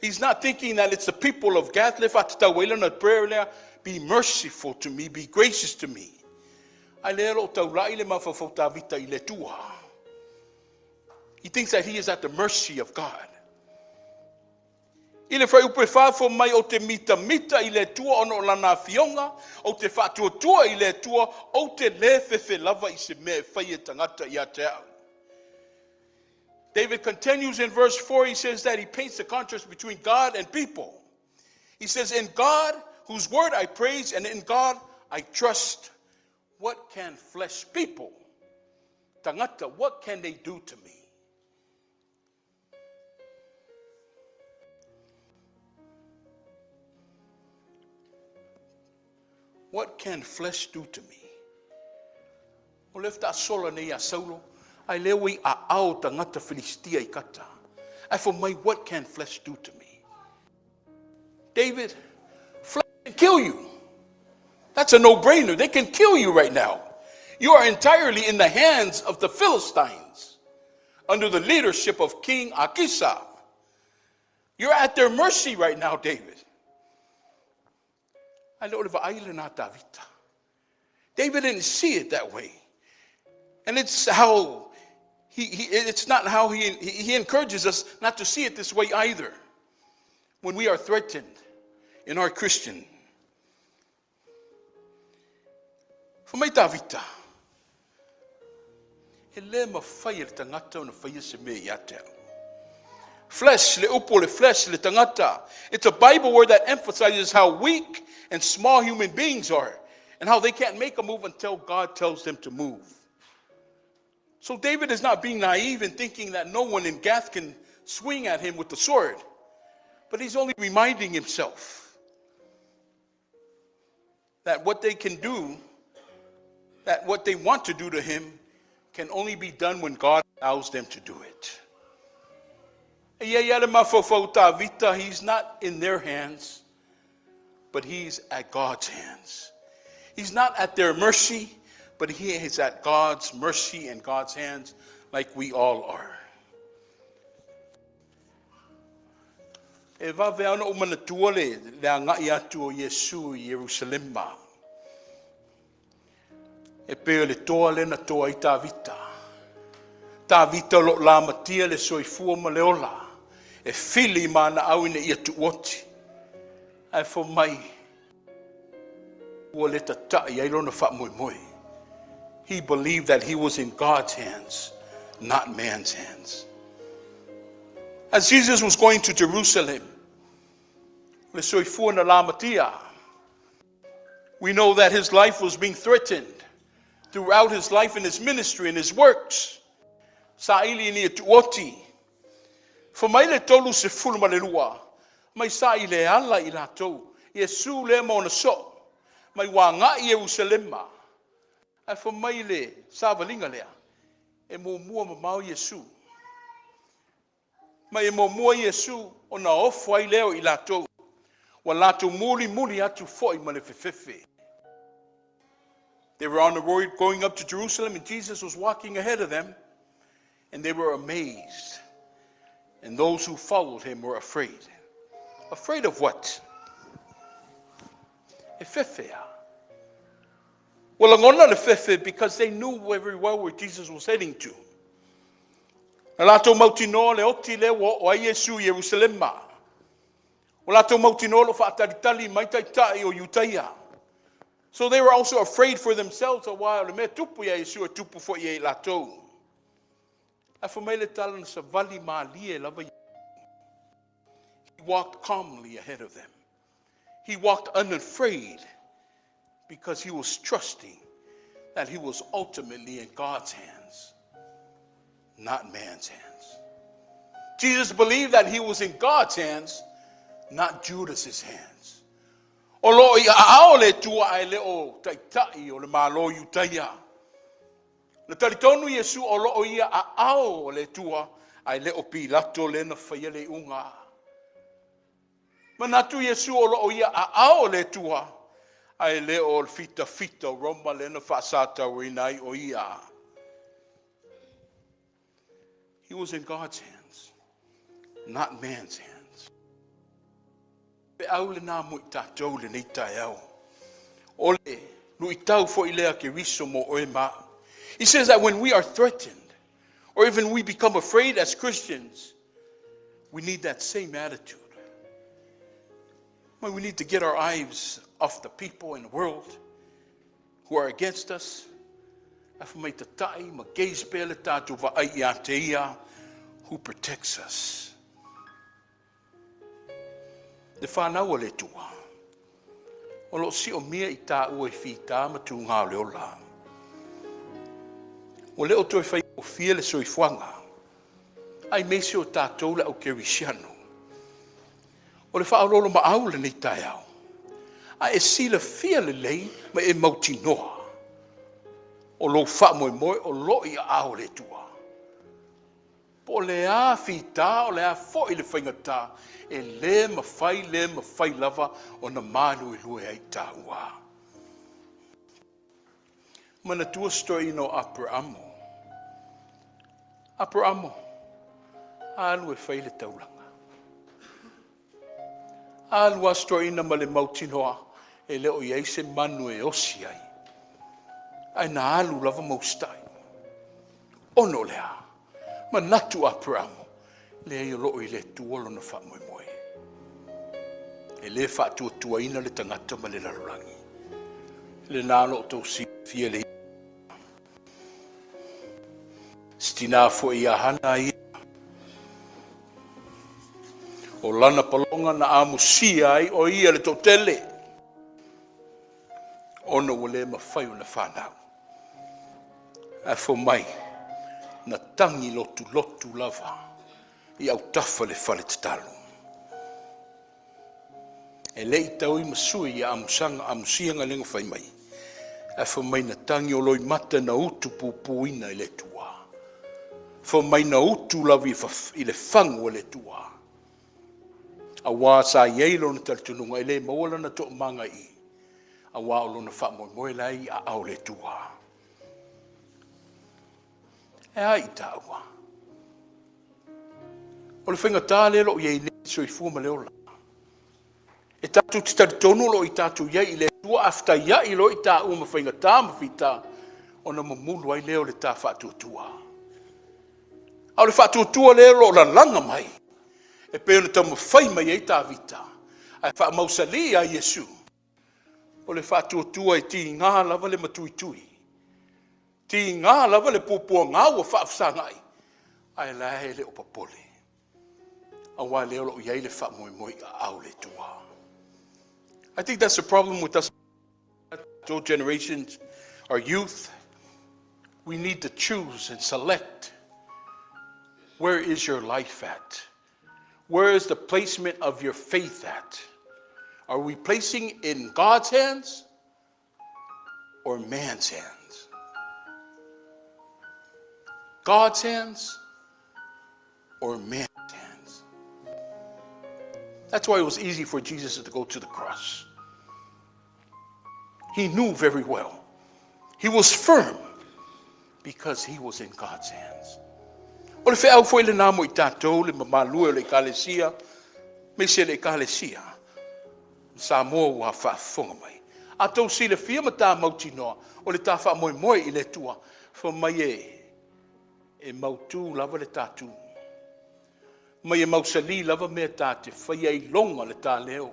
He's not thinking that it's the people of Gath le faatatau ai lana prayer lea. Be merciful to me, be gracious to me. Ae le lo taulai le mafaufau Tavita i le Atua. He thinks that he is at the mercy of God. I le fuaiupu e 4 fai mai ou te mitamita i le Atua ona o lana afioga, ou te faatuatua i le Atua, ou te le fefe lava i se mea e fai e tagata ia te au. David continues in verse 4, he says that he paints the contrast between God and people. He says, in God, whose word I praise, and in God I trust, what can flesh people, tagata, what can they do to me? What can flesh do to me? O le sola nei a Saulo, ae lea ua i aao tagata Filistia i Kata. Ae fai mai, what can flesh do to me? David, flesh can kill you. That's a no-brainer. They can kill you right now. You are entirely in the hands of the Philistines under the leadership of King Akisa. You're at their mercy right now, David. Ae le o le vaai lena Tavita. David didn't see it that way. And it's not how he encourages us not to see it this way either. When we are threatened in our Christian. Fai mai Tavita, e le mafai e le tagata ona faia se mea ia te au. Flesh, le upu le flesh, le tagata. It's a Bible word that emphasizes how weak and small human beings are and how they can't make a move until God tells them to move. So David is not being naive in thinking that no one in Gath can swing at him with the sword. But he's only reminding himself. That what they can do, that what they want to do to him, can only be done when God allows them to do it. E i ai lava le mafaufau o Tavita, he's not in their hands, but he's at God's hands. He's not at their mercy, but he is at God's mercy and God's hands, like we all are. E vave lava ona ou manatua le, le agai atu o Iesu i Ierusalema. E pei o le toa lea na toa ai Tavita. Tavita o lo o lamatia le soifua ma le ola, e fili ma ana au ina ia tuuoti. Ae fai mai, ua le tatai ai lona faamoemoe. He believed that he was in God's hands, not man's hands. As Jesus was going to Jerusalem, le soifua na lamatia, we know that his life was being threatened throughout his life and his ministry and his works. Saili ina ia tuuoti. Fai mai le 32, mai sa i le ala i latou. Iesu lea ma ona soo. Mai ua agai i Ierusalema. Ae fai mai le savaliga lea, e muamua mamao Iesu. Ma e muamua Iesu ona ofo ai lea o i latou. Ua latou mulimuli atu foi ma le fefefe. They were on the road going up to Jerusalem, and Jesus was walking ahead of them, and they were amazed. And those who followed him were afraid. Afraid of what? E fefe a. Ua lagona le fefe because they knew very well where Jesus was heading to. Na latou mautinoa le oti lea ua oo ai Iesu i Ierusalema. Ua latou mautinoa lo faatalitali mai taitai o Iutaia. So they were also afraid for themselves a while. Le mea tupu ia Iesu e tupu foi ia i latou. Ae fai mai le tala na savali malie lava. He walked calmly ahead of them. He walked unafraid because he was trusting that he was ultimately in God's hands, not man's hands. Jesus believed that he was in God's hands, not Judas's hands. O lo o i aao o le Atua ae le o taitai o le Malo Iutaia. Na talitonu Iesu o lo o i aao o le Atua ae le o Pilato lea na faia le iuga. Manatu Iesu o lo o i aao o le Atua ae le o le fitafita o Roma lea na faasatauina ai o ia. He was in God's hands, not man's hands. Pe au le nā mo i tātou lenei taeao. O le luitau foi lea Keriso mo oe ma au. He says that when we are threatened, or even we become afraid as Christians, we need that same attitude. Well, we need to get our eyes off the people in the world who are against us. Ae fai mai tatai ma gaze pea le tātou vaai ia te ia who protects us. Le whānau o le Atua. O lo o siomia i tāua i fitā ma tūgā o le ola. Ua le o toe faigofie le soifuaga. Aemaise o tātou le au kerisiano. O le faaoloolomaau lenei taeao. A e silafia lelei ma e mautinoa. O lou faamoemoe o lo o i aao o le Atua. Po o le a fitā, o le a foi le faigata, e le mafai, le mafai lava ona maluelue ai tāua. Manatua se toeaina o Aperamo. Aperamo, alu e fai le taulaga. Alu a se toeaina ma le mautinoa e le o i ai se manu e osi ai. Ae na alu lava ma usitai. Ona o le a? Manatu Aperamo, leai o lo o i le Atua lona faamoemoe. E le faatuatuaina le tagata ma le lalolagi. Lena lo o outou silafia le si tina foi ia Hana ia. O lana paloga na amusia ai o ia le toatele. Ona ua le mafai ona fanau. Ae fai mai, na tagi lotulotu lava i autafa le fale tatalo. E le i tauimasui ia Amusaga Amusia Galiga faimai, ae fai mai na tagi o loimata na utupupuina e le Atua. Fai mai na utu lava i le fagu o le Atua. Aua sa i ai lona talitonuga e le maua lana toomaga i i, aua o lona faamoemoe la e i aao o le Atua. E a i taua? O le faigata lea o lo o i ai nei le soifua ma le ola. E tatou te talitonu o lo o i tatou i ai i le Atua, a fetaiai loa i taua ma faigata ma fita, ona mamulu ai lea o le ta faatuatua. A o le faatuatua lea o lo o lalaga mai, e pei ona taumafai mai ai Tavita, ae faamausali ia Iesu, o le faatuatua e tiga lava le matuitui, tiga lava le puapuaga ua faafesagai, ae la e le o popole, aua o lea o lo o i ai le faamoemoe i aao o le Atua. I think that's the problem with us, generations, our youth. We need to choose and select where is your life at? Where is the placement of your faith at? Are we placing in God's hands or man's hands? God's hands or man's hands? That's why it was easy for Jesus to go to the cross. He knew very well. He was firm because he was in God's hands. O le feau foi lena mo i tatou le mamalu e o le Ekalesia, me se le Ekalesia, Samoa ua faafofoga mai. A tou silafia ma ta mautinoa, o le ta faamoemoe i le Atua, fai mai e mautu lava le ta tu. Mai e mausali lava mea ta te faia i loga le ta leo.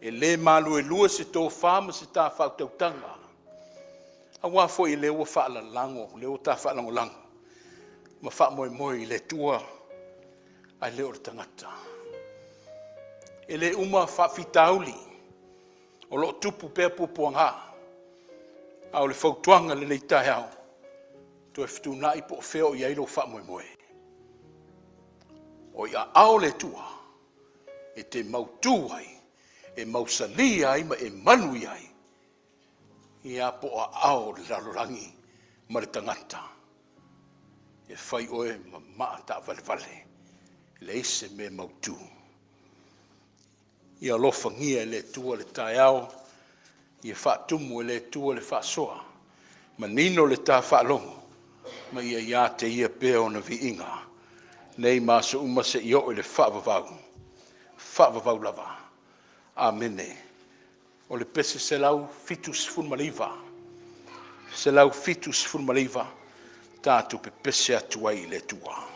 E le maluelue se tofa ma se ta faautautaga. Aua foi lea ua faalalago, lea ua ta faalagolago, ma faamoemoe i le Atua, ae le o le tagata. E le uma faafitauli, o lo o tupu pea puapuaga, a o le fautuaga lenei taeao, toe fetuunai po o fea o i ai lou faamoemoe. O i aao le Atua, e te mautu ai, e mausali ai ma e manu ai, ia po o aao o le lalolagi ma le tagata, e fai oe ma maa taavalevale, e leai se mea mautu. Ia alofagia e le Atua le taeao, ia faatumu e le Atua le faasoa, manino le ta faalogo, ma ia ia te Ia pea ona viiga, nei ma aso uma seia oo i le faavavau, faavavau lava. Amene. O le pese 179, 179, tatou pepese atu ai i le Atua.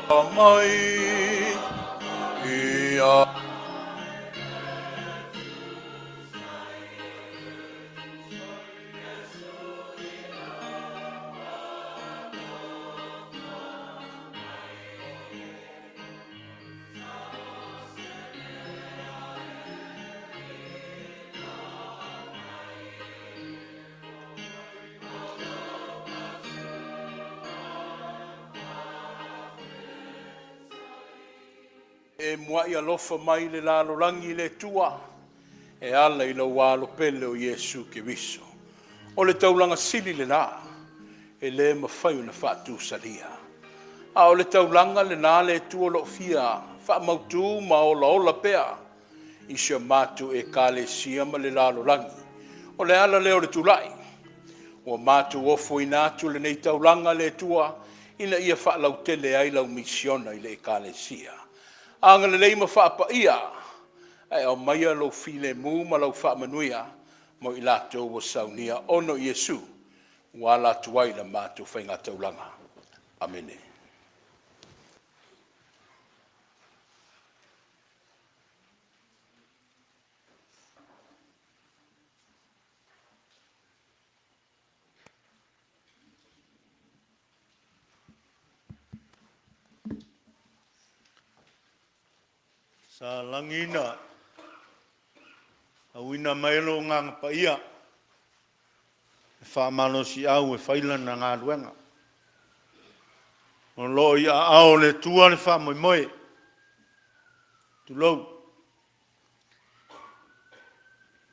Mai ia. E muai alofa mai le lalolagi i le Atua e ala i lou alo pele o Iesu Keriso. O le taulaga sili lena e le mafai ona faatusalia. A o le taulaga lena le Atua o lo o fia faamautu ma olaola pea i si a matou Ekalesia ma le lalolagi. O le ala lea o le tulai ua matou ofoina atu lenei taulaga le Atua ina ia faalautele ai lau misiona i le Ekalesia. Agalelei ma faapaia ae aumaia lou filemu ma lau faamanuia mo i latou ua saunia ona o Iesu ua ala atu ai le matou faigataulaga. Amene. Sa lagiina auina mai lou Agaga Paia e faamalosiau e fai Lana galuega. O lo o i aao o le Atua le faamoemoe, tulou,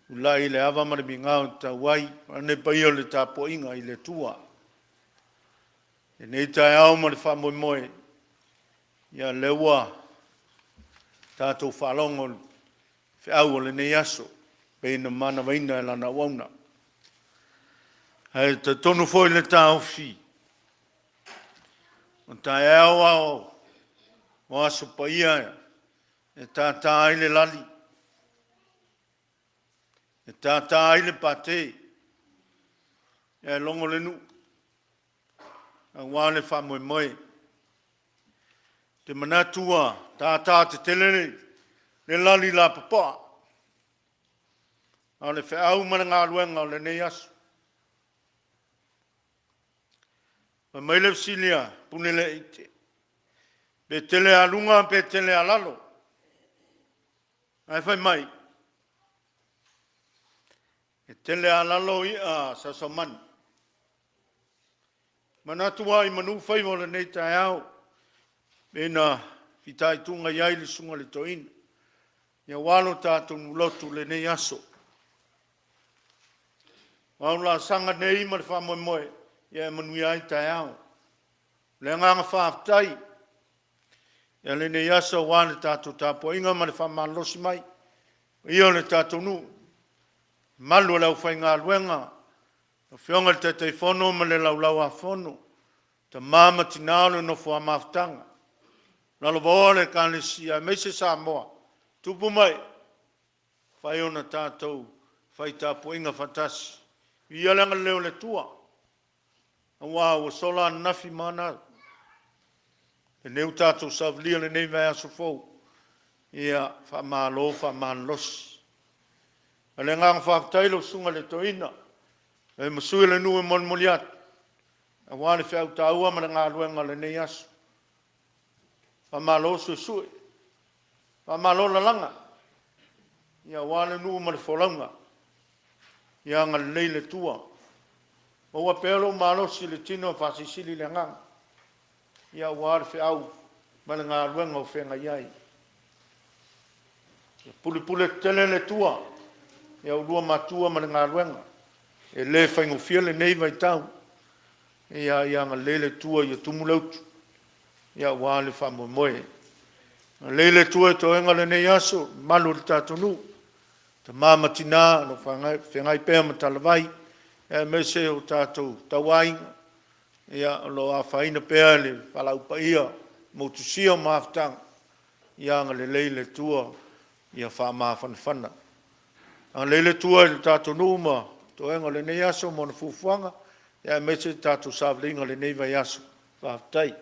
ulai le ava ma le migao e tatau ai, vaeane le paia o le tapuaiga i le Atua. I lenei taeao ma le faamoemoe, ia o lea ua tatou faalogo i le feau o lenei aso pei ona manavaina e lana auauna. Ae talitonu foi le taofi, o taeao a o aso paia e tata ai le lali, e tata ai le pate, ae logo le nuu aua le faamoemoe. Ou te manatu ua tata tetele le lali lapopoa, a o le feau ma le galuega o lenei aso. Fai mai le fesili a Punealii, pe tele a luga pe tele a lalo? Ae fai mai, e tele a lalo ia a saosaomani. Manatu lava i manu faiva o lenei taeao, pei ona fitaituga i ai le susuga i le toeaina, aua lo tatou lotu i lenei aso. O au laasaga nei ma le faamoemoe, ia e manuia ai taeao. O le agaga faafetai i lenei aso aua le tatou tapuaiga ma le faamalolosi mai i le paia o le tatou nuu, mamalu o le aufaigaluega, afioga i le Taitaifono ma le Laulau-a-Fono, tama ma tina o le nofo a mafutaga, lalovaoa o le Ekalesia aemaise Samoa, tupu ma ee, ua mafai ona tatou fai tapuaiga faatasi. Viia le agalelei o le Atua aua ua sola ananafi ma ana lenei ua tatou savalia lenei vaiaso fou. Ia, faamalo faamalolosi. O le agaga faafetai i lau Susuga i le Toeaina e ma sui o le nuu e molimoli atu aua le feau taua ma le galuega o lenei aso. Faamalo suesue, faamalo lalaga, aua le nuu ma le folauga. Ia agalelei le Atua, maua pea lou malosi i le tino e faasilisili i le agaga, ia aua le feau ma le galuega o feagai ai. Ia pulepule tetele le Atua ia oulua matua ma le galuega, e le faigofie lenei vaitau. Ia agalelei le Atua ia tumu le utu ia aua le faamoemoe. Agalelei le Atua i toega o lenei aso, le mamalu o le tatou nuu, tama ma tina o lo o feagai pea ma talavai, aemaise o tatou tauaiga o lo o afaina pea i le valaau paia, motusia o mafutaga. Ia agalelei le Atua ia faamafanafana. Agalelei le Atua i le tatou nuu ma toega o lenei aso ma ona fuafuaga, aemaise le tatou savaliga o lenei vaiaso. Faafetai.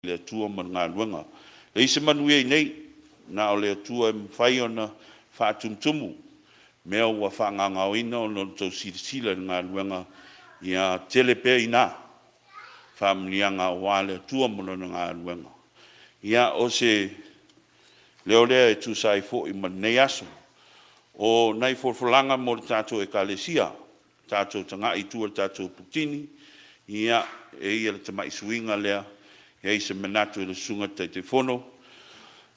Le Atua ma le galuega. E leai se manuia i inei, na o le Atua e mafai ona faatumutumu mea ua faagaogaoina ona o le tou silasila i le galuega, ia tele pea ina faamanuiaga aua le Atua ma Lona galuega. Ia, o se leo lea e tusa ai foi ma lenei aso. O nai folafolaga mo le tatou Ekalesia, tatou tagai i tua i le tatou puletini, ia, e i ai le tamai suiga lea, e i ai se manatu i le Susuga i le Taitaifono,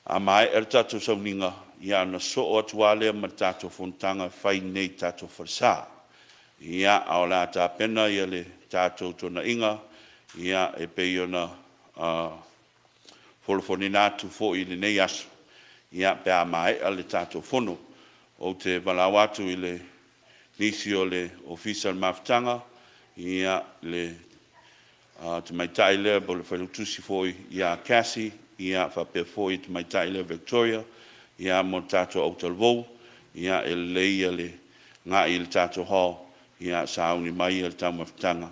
a maea le tatou sauniga, ia ona sosoo atu lava lea ma le tatou fonotaga e fai nei i le tatou falesa. Ia, a o le a tapena le tatou tuanaiga e pei ona folafolaina atu foi i lenei aso, ia, pe a maea le tatou fono. Ou te valaau atu i le nisi o le Ofisa o le Mafutaga, ia, le tamaitai lea po o le Failautusi foi ia Cassie, ia faapea foi le tamaitai lea Victoria, ia mo le tatou autalavou. Ia e lelei le agai i le tatou hall e sauni mai le taumafataga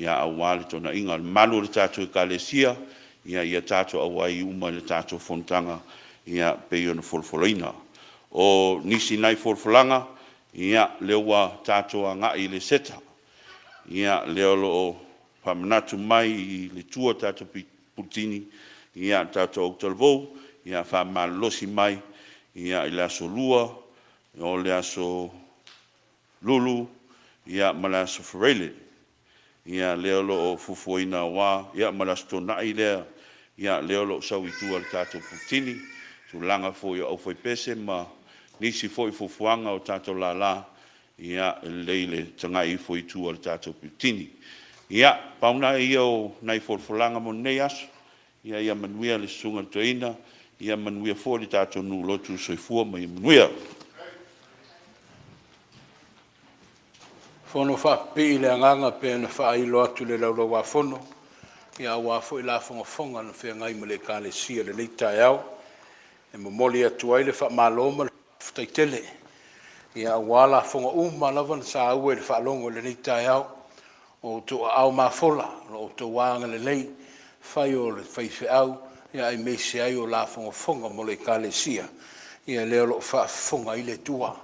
aua le tuanaiga. O le mamalu o le tatou Ekalesia, ia tatou auai uma i le tatou fonotaga e pei ona folafolaina. O nisi nai folafolaga, ia lea ua tatou agai i le SETA, lea o lo o faamanatu mai i tua i le tatou puletini le tatou autalavou, faamalolosi mai i le Aso Lua, o le Aso Lulu ma le Aso Faraile. Ia lea o lo o fuafuaina aua, ia ma le Aso Toonai lea, lea o lo o sau i tua i le tatou puletini, tulaga foi o aufaipese ma nisi foi fuafuaga o tatou lala, e lelei le tagai ifo i tua i le tatou puletini. Ia, pau ia o nai folafolaga mo lenei aso. Ia manuia le susuga i le toeaina, ia manuia foi le tatou nuu lotu. Soifua ma ia manuia. Fono faapipii le agaga pei ona faailo atu i le Laulau-a-Fono aua foi lafogafoga na feagai ma le Ekalesia i lenei taeao. E momoli atu ai le faamalo ma le faafetai tele aua lafoga uma lava na saua i le faalogo i lenei taeao. O outou aao mafola, o lo outou agalelei fai o le faifeau aemaise ai o lafogafoga mo le Ekalesia, ia lea o lo o faafofoga ai le Atua.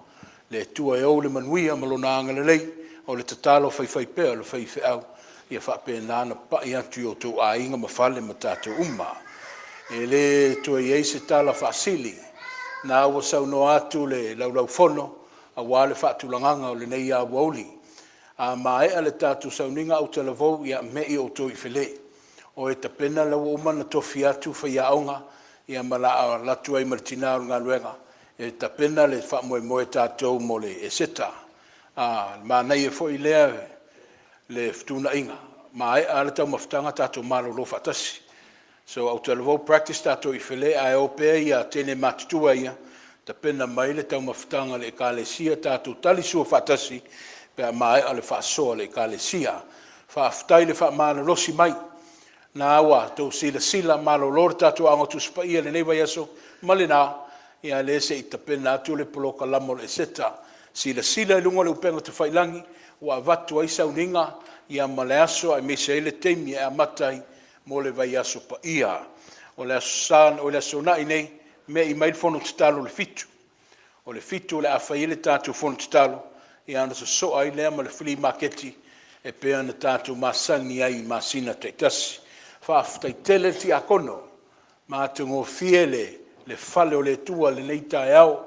Le Atua e ou le manuia ma Lona agalelei. O le tatalo faifaipea a le faifeau ia faapena ona papai atu i o outou aiga ma fale ma tatou uma. E le toe i ai se tala faasili, o lena ua saunoa atu le Laulau-a-Fono aua le faatulagaga o lenei aoauli. A maea le tatou sauniga autalavou, ia me'i outou i Fale, o e tapena, o la ua uma ona tofi atu faiaoga ma o le a alu atu ai ma le tina o le galuega e tapena le faamoemoe o tatou mo le Eseta. Manaia foi lea le fetuunaiga, maea lava le taumafataga tatou malolo faatasi. So, autalavou, practice tatou i Fale ae o pea teine matutua ia e tapena mai le taumafataga a le Ekalesia, tatou talisua faatasi pe a maea le faasoa a le Ekalesia. Faafetai le faamalolosi mai, o lena ua outou silasila malolo le tatou Aoga Tusi Paia i lenei vaiaso ma lena, a o lea se i tapena atu le polokalame o le Eseta. Silasila i luga o le upega tafailagi ua avatu ai sauniga ma le aso aemaise ai le taimi e amata ai mo le vaiaso paia. O le Aso Sa, o le Aso Toonai nei, me'i mai le fono tatalo i le 7:00. O le 7:00 o le a fai ai le tatou fono tatalo ona sosoa ai lea ma le flea maketi e pei ona tatou masani ai i masina taitasi. Faafetai tele le tiakono, matagofie le fale o le Atua i lenei taeao.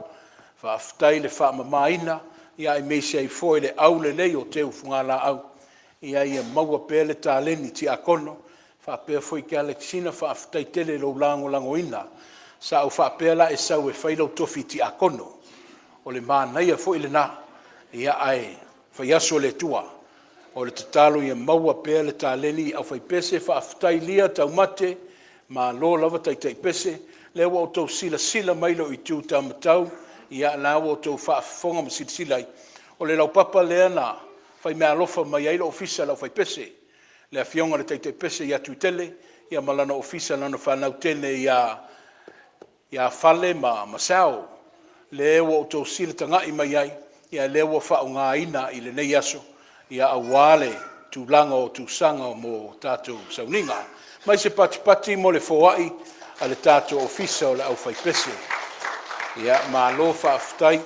Faafetai le faamamaina aemaise ai foi le aulelei o teu o fugalaau. Ia maua pea le taleni tiakono faapea foi Alexina, faafetai tele i lou lagolagoina. Sa ou faapea o le a e sau e fai lou tofi tiakono, o le manaia foi lena, ae faiaso le Atua. O le tatalo ia maua pea le taleni. Le aufaipese, faafetai Lia Taumate, malo lava taitai pese. O lea ua outou silasila mai i lou itu taumatau, ia o lena ua outou faafofoga ma silasila i ai, o le laupapa lea na faimeaalofa mai ai le Ofisa o le Aufaipese, le Afioga i le Taitaipese ia Tuitele ma lana ofisa i lana fanau teine ia Fale ma Masao, lea ua outou silatagai mai ai, o lea ua faaaogaina i lenei aso aua le tulaga o tusaga mo tatou sauniga. Mai se patipati mo le foai a le tatou Ofisa o le Aufaipese. Ia malo faafetai, ua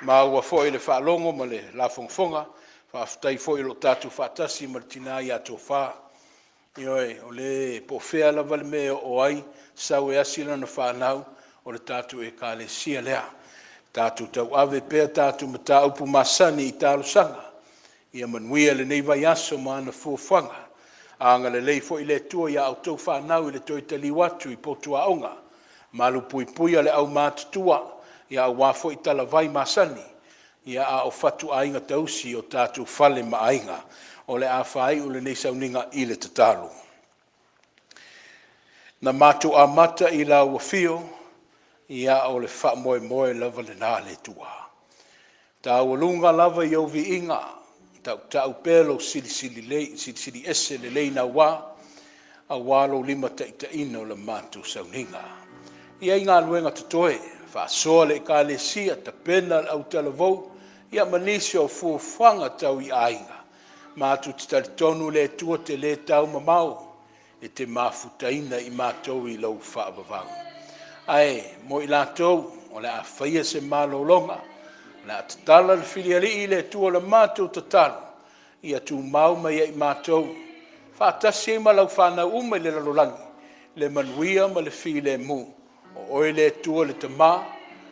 maua foi i le faalogo ma le lafogafoga, faafetai foi o lo o tatou faatasi ma le tina ia Tofa. Ioe, o le po o fea lava le mea e oo ai, sau e asi lana fanau, o le tatou Ekalesia lea. Tatou tauave pea tatou mataupu masani i talosaga, ia manuia lenei vaiaso ma ana fuafuaga. Agalelei foi le Atua i a outou fanau i le toe taliu atu i potu aoga, malupuipuia le aumatutua aua foi talavai masani, a o fatuaiga tausi i o tatou fale ma aiga. O le a faaiu lenei sauniga i le tatalo. Na matou amata i lau afio, ia o le faamoemoe lava lena le Atua. Taualuga lava i ou viiga, tautau pea lou Silisili Ese lelei naua, aua lou limataitaiina o le matou sauniga. E i ai galuega totoe, faasoa le Ekalesia, tapena le autalavou, ia ma nisi o fuafuaga tau i aiga. Matou te talitonu le Atua e te le taumamao e te mafutaina i matou i lou faavavau. Ae mo i latou o le a faia se malologa, o le a tatala le filialii i le Atua. O le matou tatalo, ia tumau mai ia i matou faatasi ai ma lau fanau uma i le lalolagi le manuia ma le filemu. O Oe le Atua le Tama,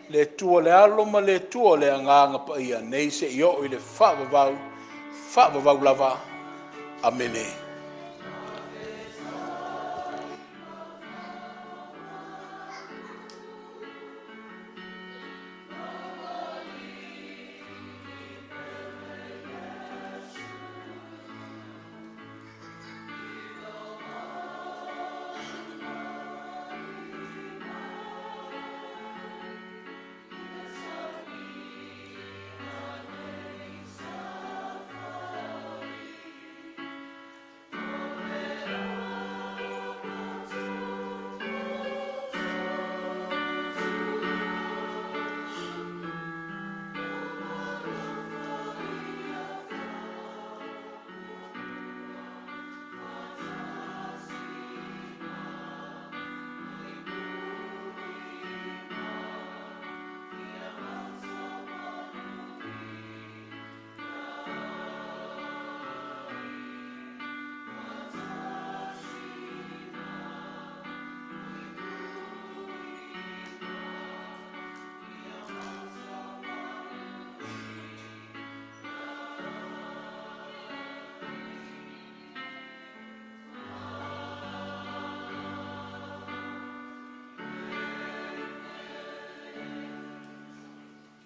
le Atua le Alo ma le Atua le Agaga Paia, nei seia oo i le faavavau, faavavau lava. Amene.